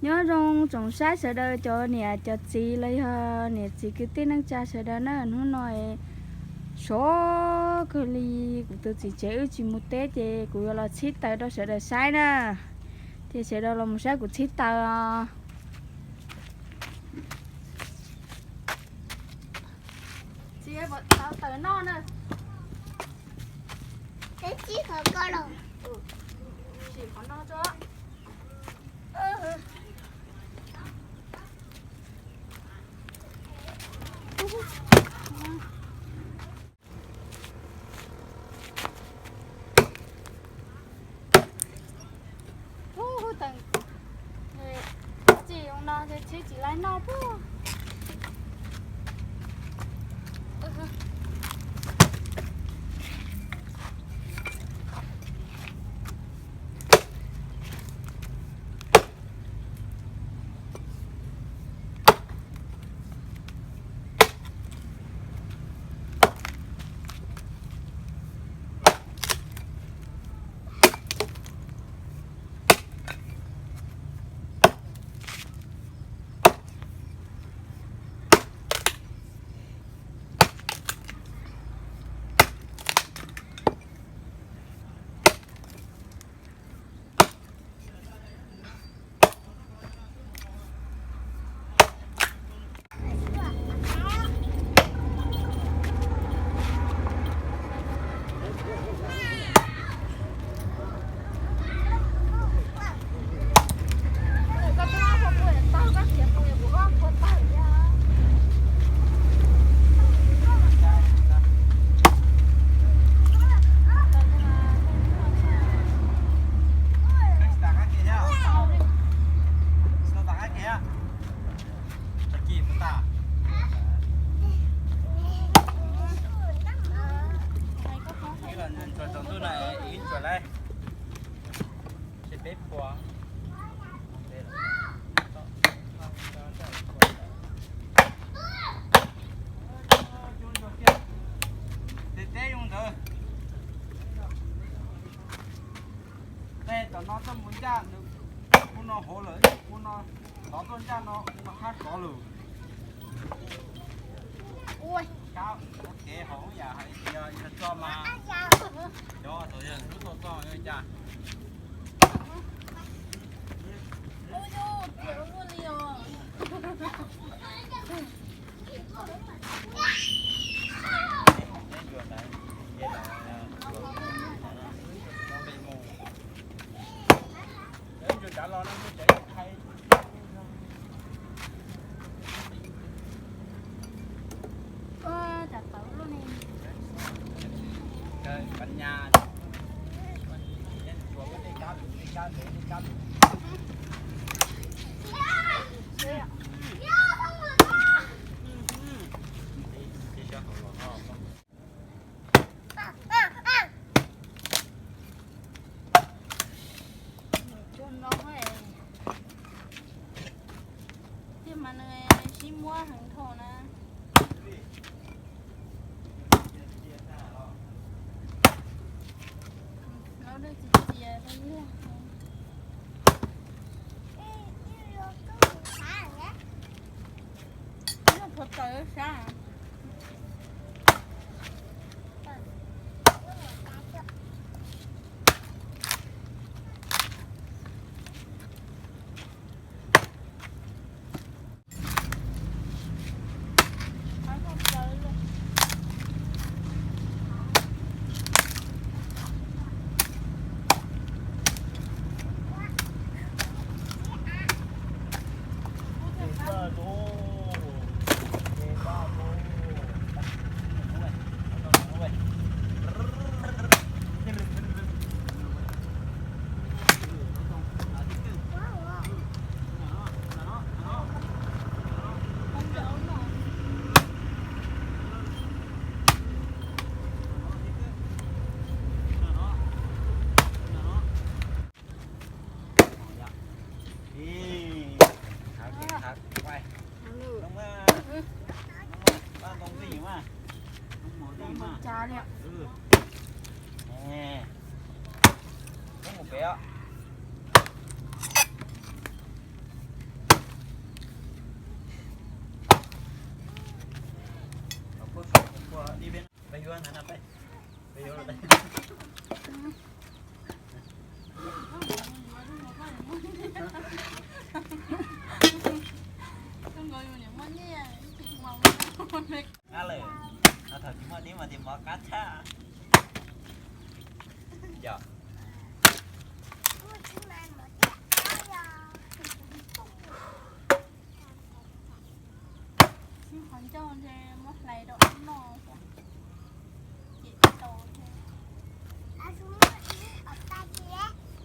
Nyob zoo tsoom saib sawv daws cov niam cov txiv los yog niam txiv kwv tij neej tsa sawv daws na, hnub no sov kawg li, kuv tus txiv tsev wb tsis mus teb ces kuv yuav los txhib taws rau sawv daws saib na. Ces sawv daws los mus saib kuv txhib taws os. Txiv, tau taws noj na. Txiv, qhov ko los. Txiv, qhov no tso. Txiv, no ces txiv tsis laib noj puag. Ib los ntsuas tsaus ntuj na, ib ntsuas lawm, ces peb puas. Tej teb zoo ntawd. Tej tom no txoj mus ncaj nws, kuv no hauv lawm, kuv no tov tuaj ncaj no, kuv no qab sov lawm. Ua kev hauv yam hais tias yog tso mas, cov thaum yog hlub tau txog li cas. Tiag mas nws sib muab heev dhau na. Lawv dej txias txias rau ib yam. Ib qhuav tawv sab. Qab lawm, no thaum tsis muaj dib mas tias mov qab tshaj. Yog. Qhov ncauj ntshe muab hlais rau ob noj, ces tsis tau.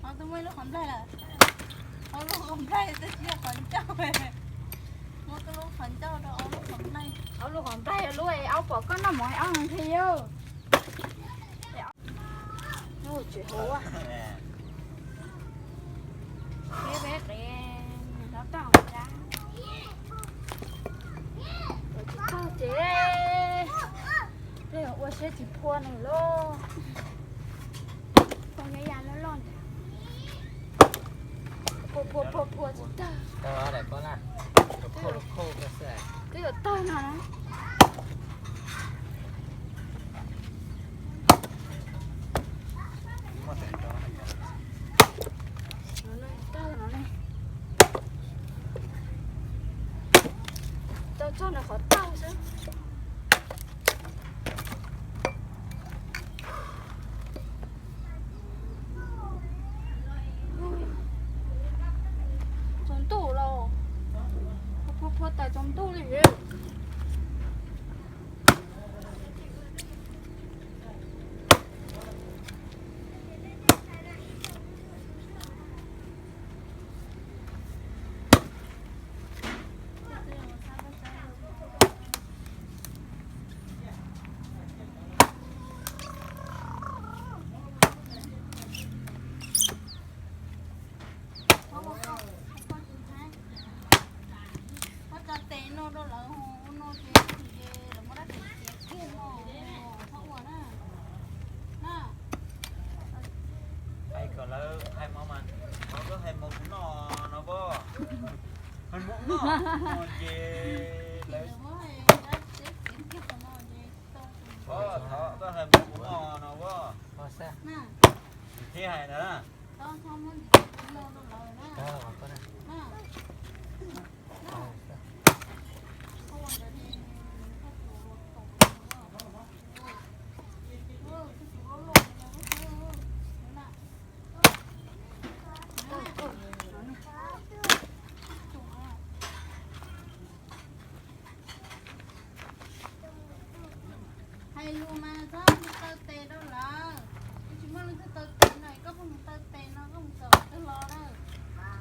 Ho twb muaj ib lub qhov nplaig lawm. Ho lub qhov nplaig twb tsis yog qhov ncauj. Muab koj lub qhov ncauj rau ob lub qhov nplaig. Ob lub qhov nplaig lub aub pom koj noj mov aub nqhis. Tsis hau. Peb peb qev nws hlob toj ua dab. Tsis tau ces peb ua siab tsis phua nws lauj. Phob ya ya loj loj ntag. Phua phua phua phua tsis tawg. Twb yuav tawg no na. Tawg no ne. Tau txog nws qhov taug xwb. Tsaus ntuj los, phua phua phua tas tsaus ntuj li. Koj tso tes no rau lawv, ua no ces ces lawv muab rab tes tiav kiag no, txhob ua na. Hais kom lawv hais mov mas, thov koj hais mov kuv noj no pob. Hais mov noj no ces lawv, thov koj hais mov kuv noj no pob. Thiab hais ntawd na. Hais lus mas txhob mus taw tes rau lawv. Tsis muaj leej twg taw tes no, koj pheej mus taw tes no koj mus kom twg los na.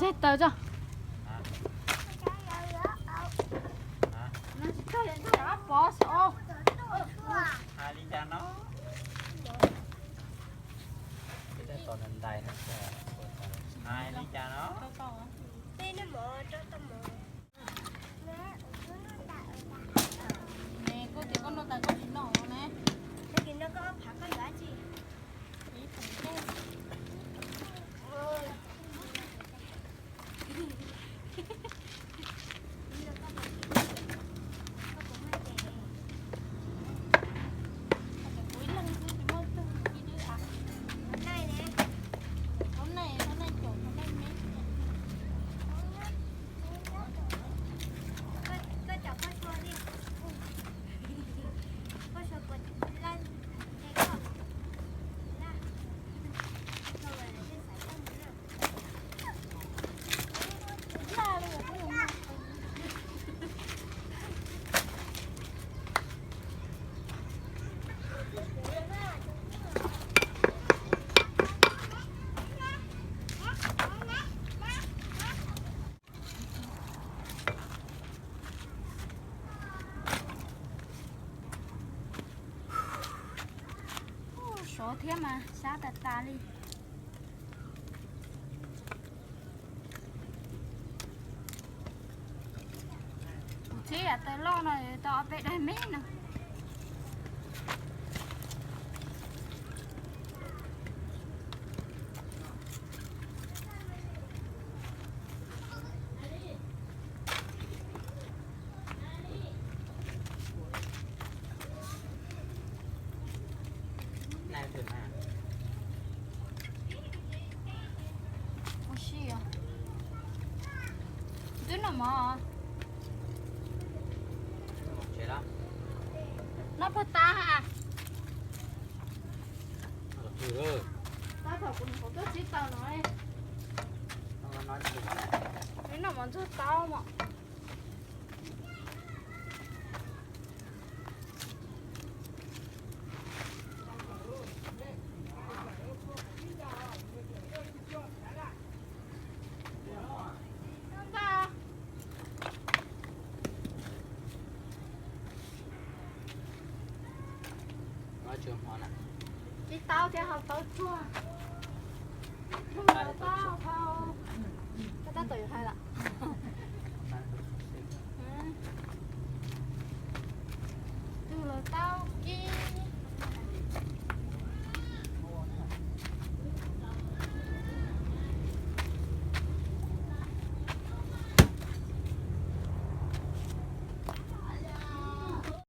Tawm tso. Hais li cas no? Hais li cas no? Koj tias koj noj tas koj tsis noj ne. Sov thiab mas sab tas tas li. Kuv txib yam taws loj no tau ob peb daim me no. Ua si os. Twb noj mov. Noj puag ta ha. Tab tom kuv niam hauv tuaj txib taws no. Noj mov ntxuag taub mos. Txib taub thiab hau taub tsuag. Tug lawv taub hau. Koj tab tom yuav hais lawm. Tug lawv taub kib.